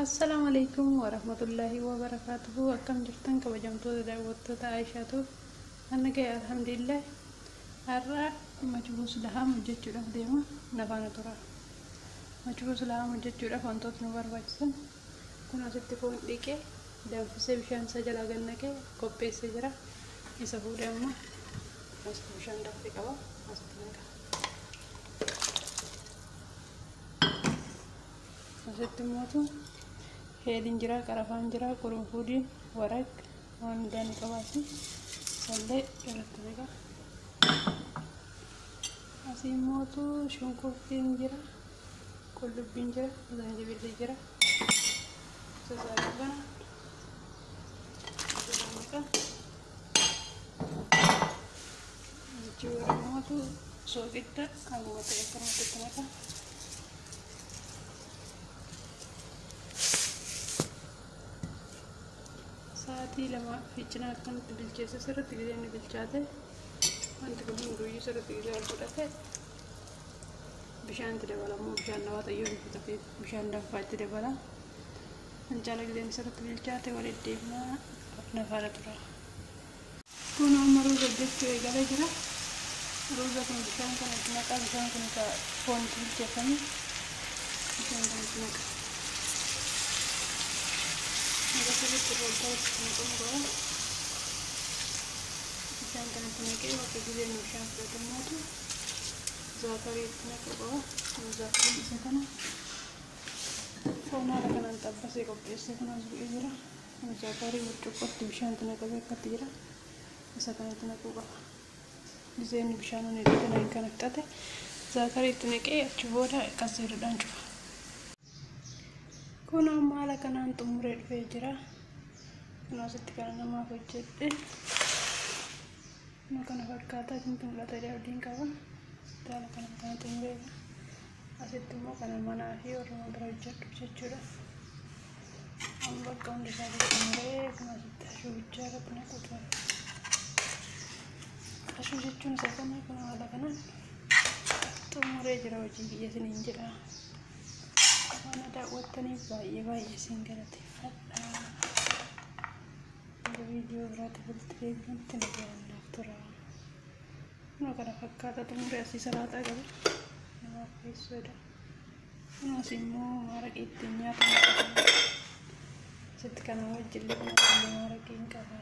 Assalaamu alaikum warahmatullaahi wabarakaatuhu. Akkam jirtan kabajamtoota daawwattoota Aishaatu? Anna ga'e, alhamdulillah. Har'a majbuus lahaam hojjechuudhaaf deema, nafaana tura. Majbuus lahaam hojjechuudhaaf wantoota nu barbaachisan kun asitti foon dhiqee, danfisee, bishaan isaa jalaa gad naqee qopheessee jira. Isa fuudhee amma asitti bishaan danfee qaba, asitti naqa. Asitti immoo heeliin jira, qarafaan jira, qurunfuudiin, waraq waan hundaa ni qabaasi. Isallee irratti naqa. Asii immootu shunkurtiin jira, qullubbiin jira, zanjibilli jira. Isa kana naqa. Achi booda immootu soogidda haguma ta'e akkanumatti itti naqa. Sa'aatii 2 fi cinaa akkanatti bilcheesse. Sirriitti gisee inni bilchaate, wanti kun hunduyyuu sirriitti gisee ol fudhate, bishaan itti dabalamu. Bishaan nawaata yoo bitatee bishaan danfaa itti dabala. Fincaala giseen sirriitti bilchaate walitti deemnaa, nafaana tura. Kun amma ruuza hojjechuu eegalee jira. Ruuza kun bishaan kana itti naqaa. Bishaan kun foon itti bilcheeffame bishaan kana itti naqa. Sirriitti irra naqamu qaba. Bishaan kanatti naqee, bakka giseen bishaan fudhate mootu zaatarii itti naquu qaba. Zaatarii isa kana. Foon haala kanaan xabbasee qopheessee kun as bu'ee jira. Zaatarii burcuqqootti bishaan itti naqamee akkatti jira. Isa kanatti naquu qaba. Giseen bishaan inni itti kana fixate, zaatarii itti naqee, achi booda qasseeruudhaan cufa. Kun amma haala kanaan xumuree dhufee jira. Kun asitti kana namaaf hojjedhe. Kun kana fakkaataa isintti mul'ata abdiin qaba. Asitti haala kanaan kana xumureera. Asitti immoo kana manaa fi warra bira hojjedhu jechuudha. Amma bakka hundi isaa xumuree, kun asitti ashuu bichaa irratti naquutu. Ashuu jechuun isa kana. Kun haala kanaan xumuree jira hojii kiyya isiniin jedha. Waan daawwattaniif baay'ee baay'ee isin galateeffadha. Gara viidiyoo biraatti walitti deebinutti nagaan naaf tura. Kun kana fakkaata xumuree. Asii salaaxaa qaba. Namaaf keessoodha. Kun asii immoo maraqii ittiin nyaatamu. Asitti kana wajjillee kun asii maraqii hin qaba.